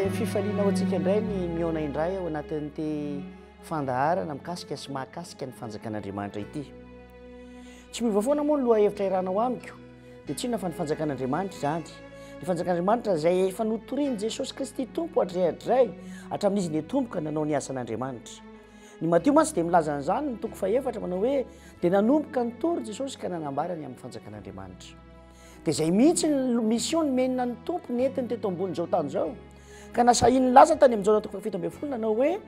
Dia fifaliana ho antsika indray ny mihaona indray ao anatin'ity fandaharana mikasika sy mahakasika ny fanjakan'Andriamanitra ity. Tsy miova foana moa ny lohahevitra iarahanao amiko, dia tsy inona fa ny fanjakan'Andriamanitra izany. Ny fanjakan'Andriamanitra izay efa notorian'i Jesosy Kristy Tompo hatrizay hatrizay, hatramin'izy nitomboka nanao ny asan'Andriamanitra. Ny Matio mantsy dia milaza an'izany ny toko fahefatra manao hoe dia nanomboka nitory Jesosy ka nanambara ny amin'ny fanjakan'Andriamanitra. Dia izay mihitsy ny mission nomena ny Tompo nentiny teto ambonin'izao tany izao. Ka nasahiny nilaza tany amin'ny Jaona toko fahafito ambin'ny folo nanao hoe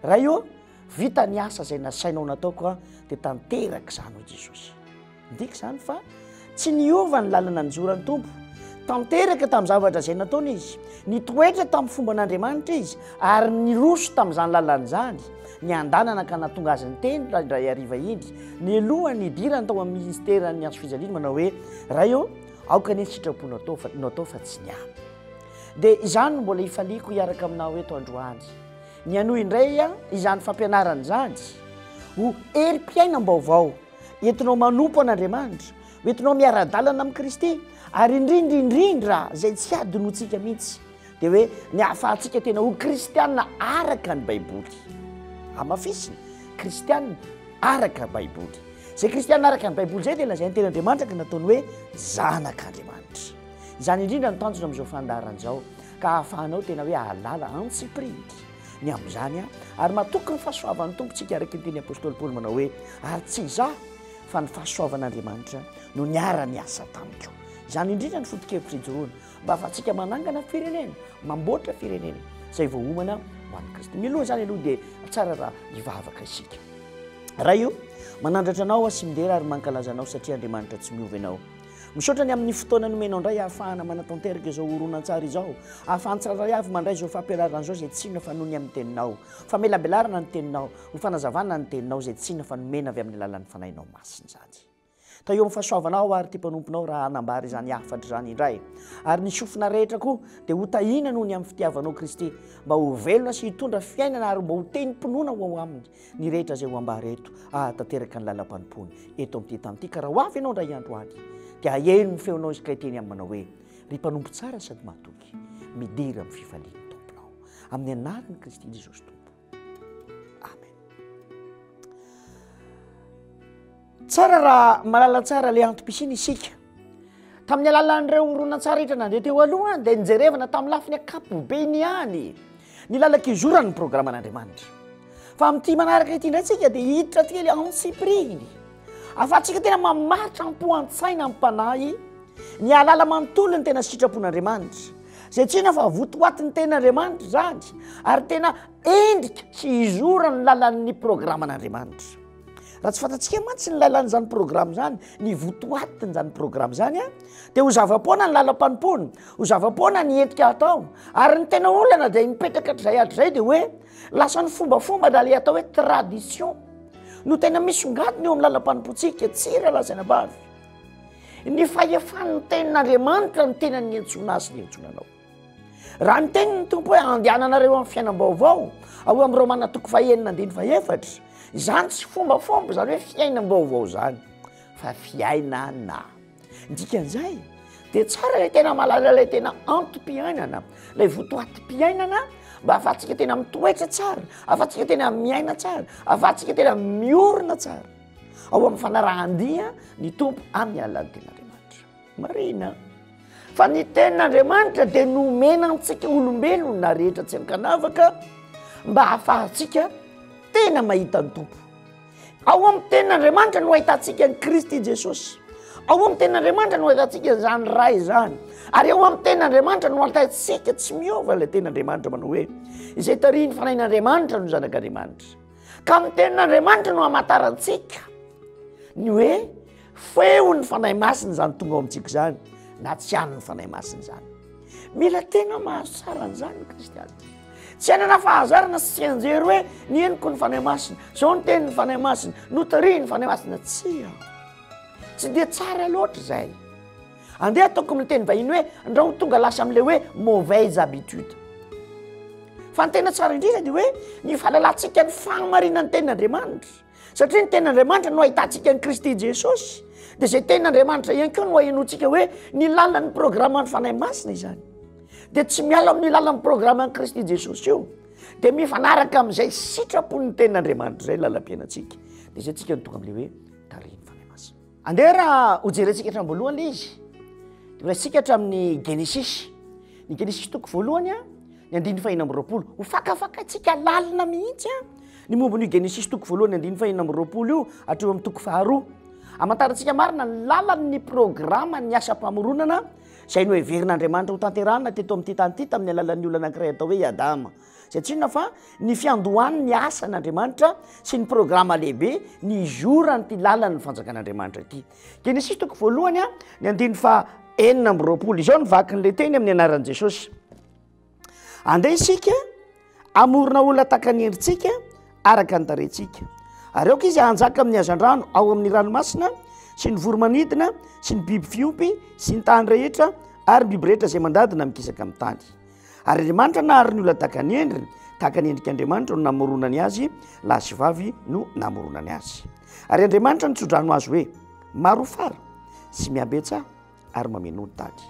Ray ô, vita ny asa izay nasainao nataoko aho, dia tanteraka izany hoy Jesosy. Midika izany fa tsy niova ny lalana nizoran'ny Tompo. Tanteraka tamin'ny zavatra izay nataony izy. Nitoetra tamin'ny fomban'Andriamanitra izy ary niroso tamin'izany lalana izany. Niandanana ka nahatonga azy niteny raha indray hariva iny, nialohan'ny nidirany tao amin'ny ministeran'ny hazo fijaliana manao hoe, Ray ô, aoka anie ny sitraponao atao fa, no atao fa tsy ny ahy. Dia izany no mbola hifaliako hiaraka aminao eto androany. Ny hanohy indray izany fampianarana izany ho herim-piainam-baovao. Entinao manompo an'Andriamanitra, hoentinao miara-dalana amin'i Kristy, ary indrindra indrindra izay tsy hadinoantsika mihitsy, dia hoe ny ahafahantsika tena ho kristiana araka ny Baiboly. Hamafisina, kristiana araka Baiboly. Izay kristiana araka ny Baiboly izay dia lazain'ny tenin'Andriamanitra ka nataony hoe zanak'Andriamanitra. Izany indrindra no tanjona amin'izao fandaharana izao, ka ahafahanao tena hoe hahalala antsipiriany. ny amin'izany aho, ary matoky ny fahasoavan'ny Tompo tsika araka ny teny apostoly Paoly manao hoe, ary tsy izaho fa ny fahasoavan'Andriamanitra no niara-niasa tamiko. Izany indrindra ny foto-kevitra ijoroana, mba ahafahantsika manangana firenena, mamboatra firenena izay voaomana ho an'i Kristy. Mialoha izany aloha dia tsara raha hivavaka isika. Ray o, manandratra anao aho sy midera ary mankalaza anao satria Andriamanitra tsy miova ianao. Misaotra ny amin'ny fotoana nomenao indray ahafahana manatanteraka izao horonantsary izao, ahafahan'ny tsirairay avy mandray izao fampianarana izao izay tsy inona fa noho ny amin'ny teninao, famelabelarana ny teninao, ho fanazavana ny teninao izay tsy inona fa nomena avy amin'ny alalan'ny fanahinao masina izany. Tahio amin'ny fahasoavanao ary ity mpanomponao raha hanambara izany hafatra izany indray. Ary ny sofina rehetra koa dia ho tahiana noho ny amin'ny fitiavanao Kristy, mba ho velona sy hitondra fiainana ary mba ho tenim-pinoana ho ao aminy. Ny rehetra izay ho ambara eto hahatanteraka ny lalam-panompoany eto amin'ity tany ity, ka raha ho avy ianao indray andro any, dia haheno ny feonao izy ka hiteny aminy manao hoe, Ry mpanompo tsara sady mahatoky, midira amin'ny fifalian'ny Tomponao. Amin'ny anaran'i Kristy Jesosy Tompo. Amen. Tsara raha mahalala tsara ilay antom-pisiana isika. Tamin'ny alalan'ireo horonantsary rehetra nandeha teo aloha dia nijerevana tamin'ny lafiny ankapobeny ihany ny lalan-kizoran'ny programan'Andriamanitra. Fa amin'ity manaraka ity indray tsika dia hiditra kely antsipirihiny. Ahafahantsika tena mamaritra am-po an-tsaina am-panahy ny hahalala manontolo ny tena sitrapon'Andriamanitra. Izay tsy inona fa votoatin'ny tenin'Andriamanitra izany ary tena endrika sy izoran'ny lalan'ny programan'Andriamanitra. Raha tsy fantatsika mantsy ny lalan'izany programa izany, ny votoatin'izany programa izany, dia ho zava-poana ny lalam-panompoana, ho zava-poana ny endrika atao. Ary ny tena olana dia mipetraka hatrizay hatrizay dia hoe Lasa ny fombafomba na le atao hoe tradition no tena misongadina eo amin'ny lalam-panompoantsika. Tsia rahalahy sy anabavy. Ny fahefan'ny tenin'Andriamanitra no tena niantsoana azy niantsoana anao. Raha niteny ny Tompo hoe andehananareo amin'ny fiainam-baovao, ao amin'ny Romana toko fahenina andininy fahefatra, izany tsy fombafomba izany hoe fiainam-baovao izany, fa fiainana. Ny dikan'izay dia tsara ilay tena mahalala ilay tena antom-piainana, ilay votoatim-piainana mba ahafahantsika tena mitoetra tsara, ahafahantsika tena miaina tsara, ahafahantsika tena miorina tsara ao amin'ny fanarahan-dia ny Tompo amin'ny alalan'ny tenin'Andriamanitra. Marina fa ny tenin'Andriamanitra dia nomena antsika olombelona rehetra tsy ankanavaka mba ahafahantsika tena mahita ny Tompo. Ao amin'ny tenin'Andriamanitra no ahitantsika an'i Kristy Jesosy. Ao amin'ny tenin'Andriamanitra no ahitantsika izany Ray izany. Ary ao amin'ny tenin'Andriamanitra no ahitantsika tsy miova ilay tenin'Andriamanitra manao hoe izay tarihin'ny fanahin'Andriamanitra no zanak'Andriamanitra. Ka amin'ny tenin'Andriamanitra no hamantarantsika ny hoe feon'ny Fanahy Masina izany tonga ao amintsika izany na tsy an'ny Fanahy Masina izany. Mila tena mahazo tsara an'izany ny kristiana. Tsy hanana fahazarana sy tsianjery hoe ny henoko ny Fanahy Masina, zao ny tenin'ny Fanahy Masina, notarihin'ny Fanahy Masina. Tsia. Tsy dia tsara loatra izay. Andeha ataoko amin'ny teny vahiny hoe ndrao tonga lasa amin'ilay hoe mauvaise habitude. Fa ny tena tsara indrindra dia hoe ny fahalalantsika ny fahamarinan'ny tenin'Andriamanitra. Satria ny tenin'Andriamanitra no ahitantsika an'i Kristy Jesosy, dia izay tenin'Andriamanitra ihany koa no ahenoantsika hoe ny lalan'ny programan'ny Fanahy Masina izany. dia tsy miala amin'io lalan'ny programan'i Kristy Jesosy io, dia mifanaraka amin'izay sitrapon'ny tenin'Andriamanitra izay ny lalam-piainantsika. Dia izay tsika no tonga amin'ilay hoe tarihin'ny Fanahy Masina. Andeha raha hojerentsika hatramin'ny voalohany ilay izy. Dia horaisintsika hatramin'ny Genesisy. Ny Genesisy toko voalohany a, ny andininy fahenina amby roapolo. Ho fakafakaintsika lalina mihitsy a, ny momba an'io Genesisy toko voalohany andininy fahenina amby roapolo io hatreo amin'ny toko faharoa. Hamantarantsika marina ny lalan'ny programan'ny asam-pamoronana izay noheverin'Andriamanitra ho tanterahina teto amin'ity tany ity tamin'ny alalan'ny olona anankiray atao hoe i Adama. Izay tsy inona fa ny fiandohan'ny asan'Andriamanitra sy ny programa lehibe nizoran'ity lalan'ny fanjakan'Andriamanitra ity. Genesisy toko voalohany, ny andininy faha 26. Izao ny vakin'ilay teny amin'ny anaran'i Jesosy. Andeha isika hamorona olona tahaka ny endritsika araka ny tarehintsika. Ary aoka izy hanjaka amin'ny hazandrano ao amin'ny ranomasina sy ny voro-manidina sy ny biby fiompy sy ny tany rehetra ary ny biby rehetra izay mandadina mikisaka amin'ny tany. Ary Andriamanitra nahary ny olona tahaka ny endriny, tahaka ny endrik'Andriamanitra no namoronany azy, lahy sy vavy no namoronany azy. Ary Andriamanitra nitsodrano azy hoe, Marofara sy mihabetsaha ary mamenoa ny tany.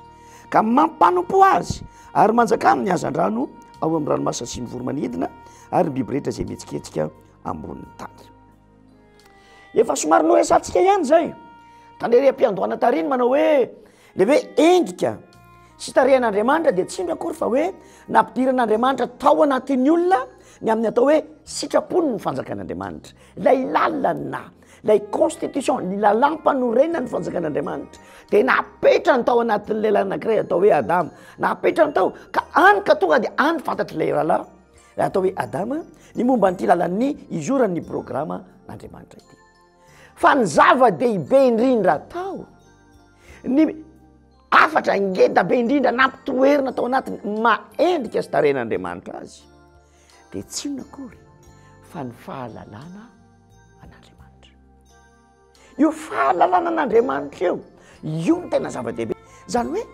Ka mampanompo azy ary manjakà amin'ny hazandrano ao amin'ny ranomasina sy ny voro-manidina ary ny biby rehetra izay mihetsiketsika ambonin'ny tany. Efa somary noresahantsika ihany izay. Tany ery am-piandohana tary iny manao hoe le hoe endrika sy tarehin'Andriamanitra dia tsy inona akory fa hoe nampidiran'Andriamanitra tao anatin'ny olona ny amin'ny atao hoe sitrapony ny fanjakan'Andriamanitra. Ilay lalana, ilay constitution, ny lalàm-panorenan'ny fanjakan'Andriamanitra dia napetrany tao anatin'ny lehilahy anankiray atao hoe Adama. Napetrany tao ka any ka tonga dia any fantatr'ilay rahalahy Raha atao hoe Adama, ny momba an'ity lalan'ny izoran'ny programa Andriamanitra ity. Fa ny zava-dehibe indrindra tao, ny hafatra ngeda be indrindra nampitoerina tao anatiny maha-endrika sy tarehin'Andriamanitra azy, dia tsy inona akory fa ny fahalalana an'Andriamanitra. Io fahalalana an'Andriamanitra io, io no tena zava-dehibe. Izany hoe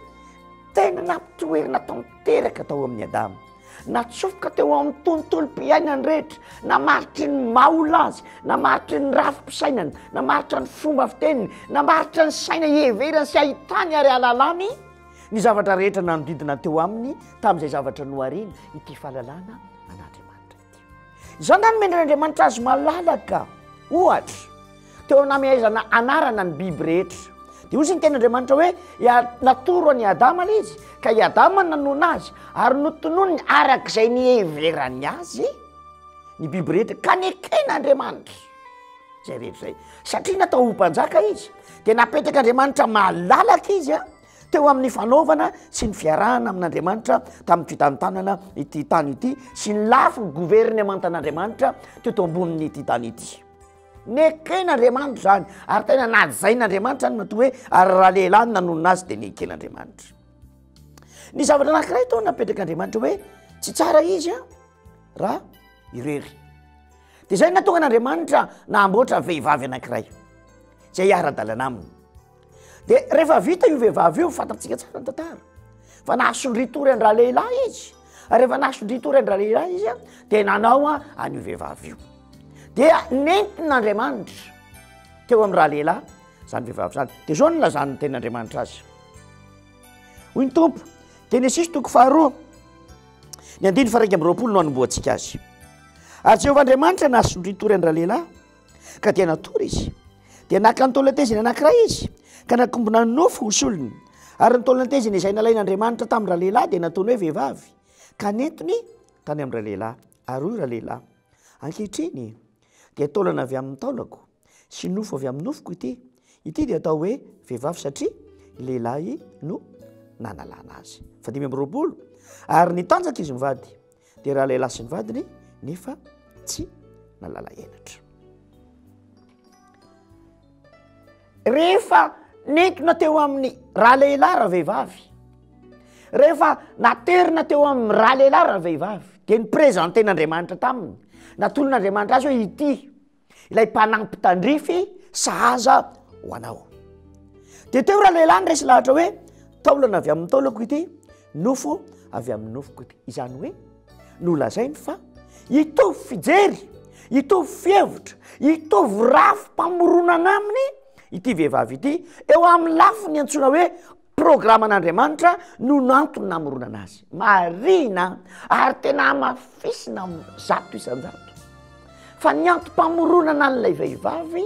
tena nampitoerina tanteraka tao amin'i Adama. Natsofoka teo amin'ny tontolom-piainany rehetra, namaritry ny maha olona azy, namaritry ny rafi-pisainany, namaritra ny fomba fiteniny, namaritra ny saina iheverany sy ahitany ary ahalalany ny zavatra rehetra nanodidina teo aminy tamin'izay zavatra nohariny ity fahalalana an'Andriamanitra ity. Izany na nomen'Andriamanitra azy malalaka, ohatra, teo namehezana anarana ny biby rehetra. Dia hoy ny tenin'Andriamanitra hoe, natoro an'i Adama ilay izy, ka i Adama nanona azy, ary notononiny araka izay niheverany azy ny biby rehetra, ka neken'Andriamanitra izay rehetra izay. Satria natao ho mpanjaka izy, dia napetrak'Andriamanitra malalaka izy a, teo amin'ny fanaovana sy ny fiarahana amin'Andriamanitra tamin'ny fitantanana ity tany ity sy ny lafiny governemantan'Andriamanitra teto ambonin'ity tany ity. Neken'Andriamanitra izany ary tena najain'Andriamanitra ny matoa hoe ary raha lehilahy no nanonona azy dia neken'Andriamanitra. Ny zavatra anankiray tao napetrak'Andriamanitra hoe tsy tsara izy a raha irery. Dia izay nahatonga an'Andriamanitra nahamboatra vehivavy anankiray izay hiara-dalana aminy. Dia rehefa vita io vehivavy io, fantatsika tsara ny tantara, fa nahasondritory an-dralehilahy izy. Ary rehefa nahasondritory an-dralehilahy izy, dia nanao an'io vehivavy io. Dia nentin'Andriamanitra teo amin'ny ralehilahy zany vehivavy zany. Dia zao no nilazan'ny tenin'Andriamanitra azy. Hoy ny Tompo, Genesisy toko faharoa, ny andininy faha 21 no anombohantsika azy. Ary Jehovah Andriamanitra nahasondritory an-dralehilahy, ka dia natory izy. Dia naka ny taolan-teziny anankiray izy, ka nakombona ny nofo ho solony. Ary ny taolan-teziny izay nalain'Andriamanitra tamin-dralehilahy dia nataony hoe vehivavy, ka nentiny tany amin-dralehilahy. Ary hoy ralehilahy, Ankehitriny dia taolana avy amin'ny taolako sy nofo avy amin'ny nofoko ity. Ity dia atao hoe vehivavy satria lehilahy no nanalana azy. Faha-25. Ary nitanjaka izy mivady. Dia ralehilahy sy ny vadiny nefa tsy nalala henatra. Rehefa nentina teo amin'ny ralehilahy ravehivavy, rehefa naterina teo amin'ny ralehilahy ravehivavy, dia ni-presenten'Andriamanitra taminy, natolon'Andriamanitra azy hoe ity. Ilay mpanampy tandrify sahaza ho anao. Dia teo ralehilahy niresy lahatra hoe taolana avy amin'ny taolako ity, nofo avy amin'ny nofoko ity. Izany hoe nolazainy fa hitovy fijery, hitovy fihevitra, hitovy rafi-pamoronana aminy ity vehivavy ity eo amin'ny lafiny antsoina hoe. programan'Andriamanitra no nantony namoronana azy. Marihina ary tena hamafisina 100% fa ny antom-pamoronana an'ilay vehivavy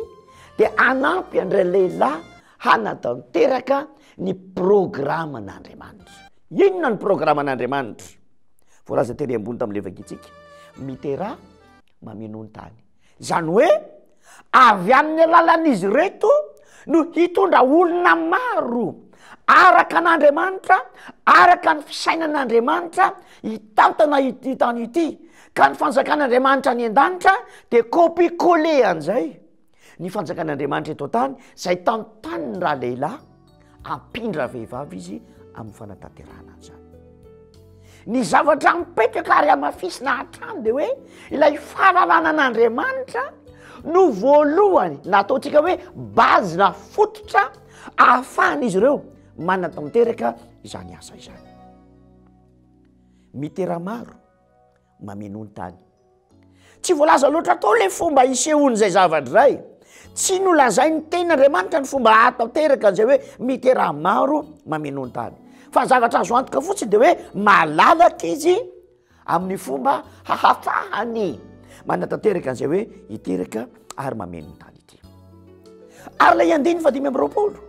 dia hanampy an'ilay lehilahy hanatanteraka ny programan'Andriamanitra. Inona ny programan'Andriamanitra? Voalaza tery ambony tamin'ilay vakintsika, miteraha mamenoa ny tany. Izany hoe avy amin'ny alalan'izy ireto no hitondra olona maro araka an'Andriamanitra, araka ny fisainan'Andriamanitra hitantana ity tany ity, ka ny fanjakan'Andriamanitra any an-danitra de copie coller an'izay. Ny fanjakan'Andriamanitra eto an-tany izay tantaniny ralehilahy, ampindra-vehivavy izy amin'ny fanatanterahana an'izany. Ny zavatra mipetraka ary hamafisina hatrany de hoe ilay fahalalana an'Andriamanitra no voalohany na ataontsika hoe base na fototra ahafahan'izy ireo manatanteraka izany asa izany. Mitera-maro. Mamenoa ny tany. Tsy voalaza loatra tao ilay fomba hisehoan'izay zavatra izay. Tsy nolazain'ny tenin'Andriamanitra ny fomba hahatanteraka an'izay hoe miteraha maro mamenoa ny tany. Fa ny zavatra azo antoka fotsiny dia hoe malalaka izy amin'ny fomba hahafahany manatanteraka an'izay hoe hiteraka ary mameno ny tany ity. Ary ilay andininy fahadimy amby roapolo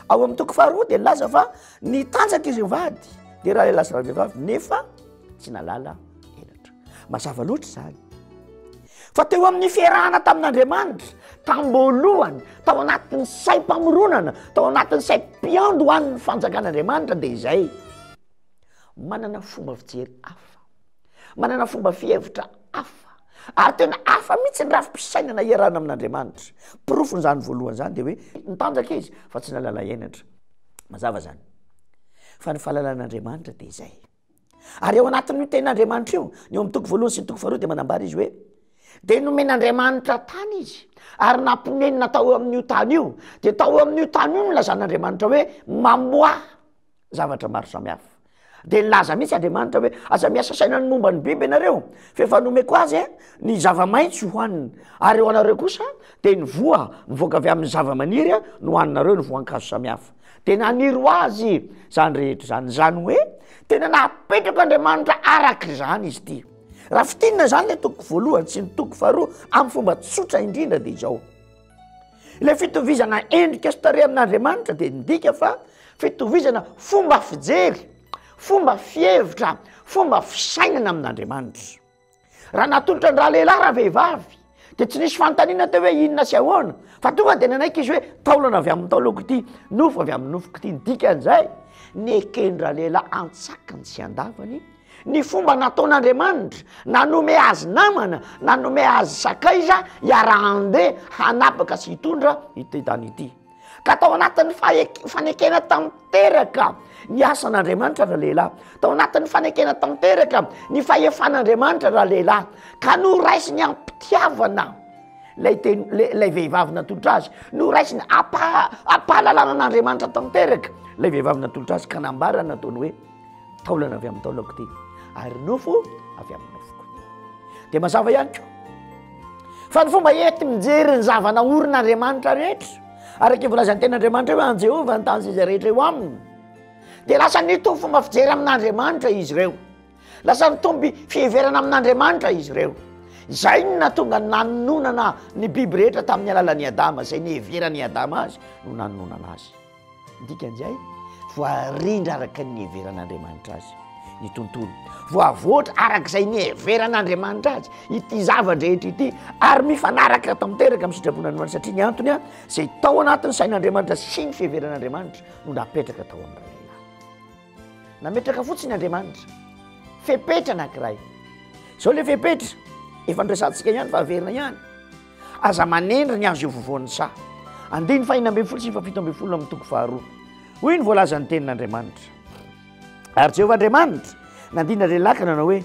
ao amin'ny toko faharoa dia nilaza fa nitanjaka izy mivady dia ralehilahy sy ravehivavy nefa tsy nalala henatra. Mazava loatra izany fa teo amin'ny fiarahana tamin'Andriamanitra tamboalohany tao anatin'ny saim-pamoronana, tao anatin'ny saim-piandohan'ny fanjakan'Andriamanitra dia izay manana fomba fijery hafa, manana fomba fihevitra hafa ary tena hafa mihitsy ny rafi-pisainana iarahana amin'Andriamanitra. Porofon'izany voalohany izany dia hoe nitanjaka izy fa tsy nalala henatra. Mazava izany fa ny fahalalan'Andriamanitra dia izay. Ary ao anatin'io tenin'Andriamanitra io, ny eo amin'ny toko voalohany sy ny toko faharoa dia manambara izy hoe, dia nomen'Andriamanitra tany izy, ary namponenina tao amin'io tany io, dia tao amin'io tany io no nilazan'Andriamanitra hoe mamoaha zavatra maro samihafa. Dia nilaza mihitsy Andriamanitra hoe aza miasa saina ny momba ny biby ianareo, fa efa nomeko azy ny zava-maitso hohaniny, ary eo anareo kosa dia ny voa mivoaka avy amin'ny zava-maniry no hohaninareo, ny voankazo samihafa. Dia naniry ho azy izany rehetra izany. Izany hoe tena napetraka Andriamanitra araka izany izy ity. Raha fintinina izany ilay toko voalohany sy ny toko faharoa amin'ny fomba tsotra indrindra dia izao. Ilay fitovizana endrika sy tarehy amin'Andriamanitra dia midika fa fitovizana fomba fijery, fomba fihevitra, fomba fisainana amin'Andriamanitra. Raha natolotra an-dralehilahy ravehivavy dia tsy nisy fanontaniana teo hoe inona sy ahoana fa tonga dia nanaiky izy hoe taolana avy amin'ny taolako ity, nofo avy amin'ny nofoko ity. Ny dikan'izay, neken-dralehilahy antsakany sy andavany ny fomba nataon'Andriamanitra nanome azy namana, nanome azy sakaiza hiara-handeha hanapaka sy hitondra ity tany ity. Ka tao anatin'ny fanekena tanteraka ny asan'Andriamanitra ralehilahy, tao anatin'ny fanekena tanteraka ny fahefan'Andriamanitra ralehilahy, ka noraisiny am-pitiavana lay teny, lay vehivavy natolotra azy, noraisiny am-pahalalana an'Andriamanitra tanteraka lay vehivavy natolotra azy, ka nambarany nataony hoe taolana avy amin'ny taolako ity ary nofo avy amin'ny nofoko. Dia mazava ihany koa fa ny fomba ety mijery ny zava-naorin'Andriamanitra rehetra, araka ny voalazan'ny tenin'Andriamanitra hoe an'i Jehovah ny tany sy izay rehetra eo aminy, dia lasa nitovy fomba fijery amin'Andriamanitra izy ireo. Lasa nitomby fiheverana amin'Andriamanitra izy ireo. Izay no nahatonga ny nanononana ny biby rehetra tamin'ny alalan'i Adama, izay niheveran'i Adama azy no nanononana azy. Ny dikan'izay, voarindra araka ny niheveran'Andriamanitra azy ny tontolo. Voavoatra araka izay niheveran'Andriamanitra azy ity zava-drehetra ity, ary mifanaraka tanteraka amin'ny sitrapon'Andriamanitra, satria ny antony izay tao anatin'ny sain'Andriamanitra sy ny fiheveran'Andriamanitra no napetraka tao amin'ny ralehilahy. Nametraka fotsiny Andriamanitra fepetra anankiray. Izao ilay fepetra, efa noresahantsika ihany fa averina ihany. Aza manendry ny hazo eo afovoan'ny saha. Andininy fahenina ambin'ny folo sy faha-17 amin'ny toko faharoa. Hoy ny voalazan'ny tenin'Andriamanitra. Ary Jehovah Andriamanitra nandina lehilahy ka nanao hoe,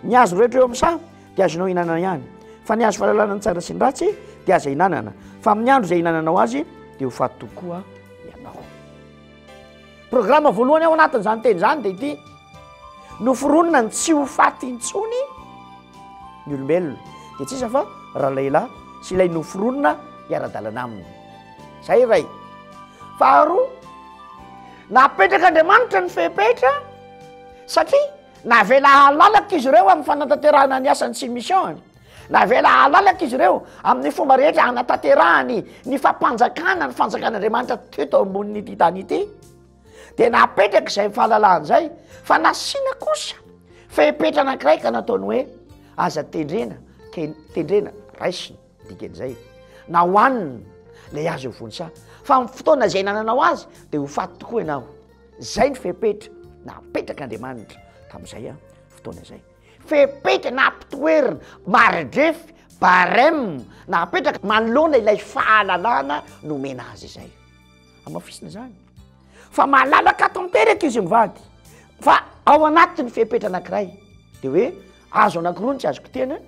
Ny hazo rehetra eo amin'ny saha dia azonao ihinanana ihany, fa ny hazo fahalalana ny tsara sy ny ratsy dia aza ihinanana, fa amin'ny andro izay ihinananao azy dia ho faty tokoa ianao. Programa voalohany ao anatin'izany teny izany dia ity, noforonina ny tsy ho faty intsony ny olombelona, dia tsy iza fa ralehilahy sy ilay noforonina hiara-dalana aminy. Izay iray. Faharoa, Napetrak'Andriamanitra ny fepetra satria navela halalaka izy ireo amin'ny fanatanterahana ny asany sy mission-ny. Navela halalaka izy ireo amin'ny fomba rehetra hanatanterahany ny fampanjakana ny fanjakan'Andriamanitra teto ambonin'ity tany ity. Dia napetraka izay fahalalahana izay fa nasiana kosa fepetra anankiray ka nataony hoe aza tendrena, tendrena, raisina, dikan'izay na hohanina ilay hazo eo voan'ny saha, fa amin'ny fotoana izay hinananao azy dia ho faty tokoa ianao. Izay ny fepetra napetrak'Andriamanitra tamin'izay fotoana izay. Fepetra nampitoerina, mari-drefy, barème, napetraka manoloana ilay fahalalana nomena azy izay. Hamafisina izany fa malalaka tanteraka izy mivady fa ao anatin'ny fepetra anankiray de hoe azo anankiroa ny tsy azo kitihana,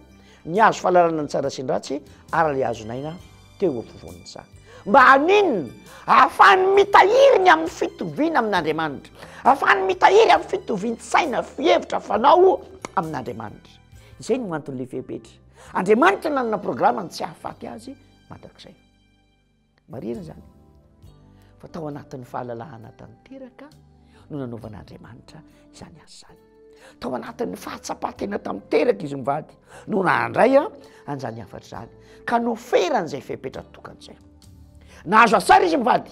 ny hazo fahalalana ny tsara sy ny ratsy ary ilay hazon'aina teo afovoan'ny saha. Mba haninona? Ahafahany mitahiry ny amin'ny fitoviana amin'Andriamanitra, ahafahany mitahiry amin'ny fitovian-tsaina, fihevitra, fanao amin'Andriamanitra. Izay no anton'ilay fepetra. Andriamanitra nanana programa ny tsy hahafaty azy mandrakizay. Marihina izany fa tao anatin'ny fahalalahana tanteraka no nanaovan'Andriamanitra izany asa izany. Tao anatin'ny fahatsapan-tena tanteraka izy mivady no nandray an'izany hafatra izany ka noferany izay fepetra tokana izay. Nahazo azy tsara izy mivady,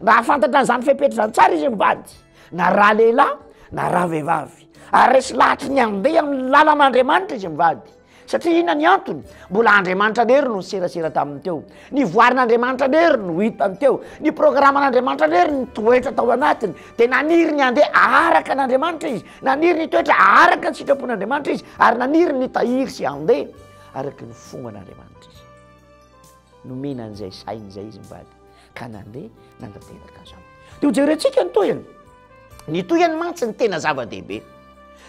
nahafantatra an'izany fepetra izany tsara izy mivady, na raha lehilahy na raha vehivavy, ary resy lahatry ny handeha amin'ny lalan'Andriamanitra izy mivady. Satria inona ny antony? Mbola Andriamanitra irery no niserasera taminy teo. Ny voarin'Andriamanitra irery no hitany teo. Ny programan'Andriamanitra irery nitoetra tao anatiny. Dia naniry ny handeha araka an'Andriamanitra izy. Naniry ny hitoetra araka ny sitrapon'Andriamanitra izy. Ary naniry ny hitahiry sy handeha araka ny fomban'Andriamanitra izy. Nomena an'izay sainy izay izy mivady ka nandeha nantanteraka an'izany. Dia hojerentsika ny tohiny. Ny tohiny mantsy ny tena zava-dehibe.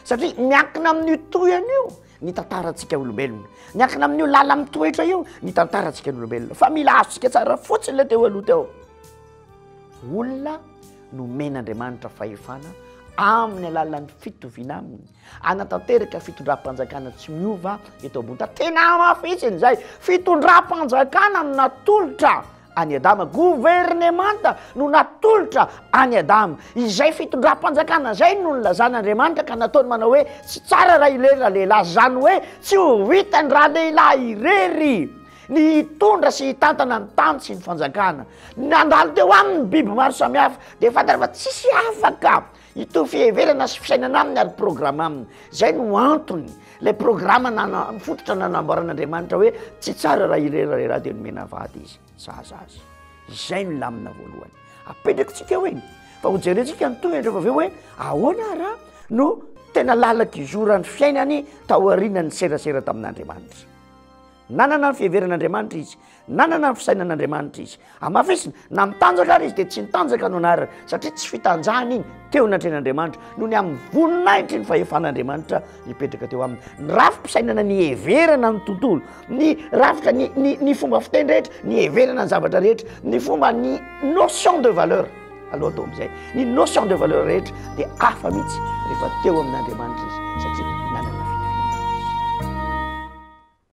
Satria miankina amin'io tohiny io ny tantarantsika olombelona. Miankina amin'io lala-mitoetra io ny tantarantsika olombelona. Fa mila azontsika tsara fotsiny ilay teo aloha teo. Olona nomen'Andriamanitra fahefana amin'ny alalan'ny fitoviana aminy, hanatanteraka fitondram-panjakana tsy miova eto ambony tany. Tena hamafisiny izay, fitondram-panjakana no natolotra an'i Adama, governemanta no natolotra an'i Adama. Izay fitondram-panjakana izay no nilazan'Andriamanitra ka nataony manao hoe tsy tsara raha irery ralehilahy, izany hoe tsy ho vitany ralehilahy irery ny hitondra sy hitantana ny tany sy ny fanjakana. Nandalo teo aminy ny biby maro samihafa, dia fantany fa tsisy afaka hitovy fiheverana sy fisainana aminy ary programa aminy. Izay no antony, ilay programa nana-, fototra nanamboaran'Andriamanitra hoe tsy tsara raha irery ralehilahy dia nomena vady izy, sahaza azy. Izay no lamina voalohany. Apetrako tsika hoe, fa ho jerentsika ny tohiny rehefa avy eo hoe ahoana ara no tena lalan-kizoran'ny fiainany taorian'ny niserasera tamin'Andriamanitra. Nanana ny fiheveran'Andriamanitra izy, nanana ny fisainan'Andriamanitra izy. Hamafisina, na mitanjaka ary izy dia tsy nitanjaka no anarany, satria tsy fitanjahana iny teo anatrehan'Andriamanitra, noho ny amin'ny voninahitry ny fahefan'Andriamanitra nipetraka teo aminy. Ny rafi-pisainana niheverana ny tontolo, ny rafitra, ny, ny, ny fomba fiteny rehetra, niheverana ny zavatra rehetra, ny fomba, ny notion de valeur, aloha atao amin'izay, ny notion de valeur rehetra dia hafa mihitsy rehefa teo amin'Andriamanitra izy, satria.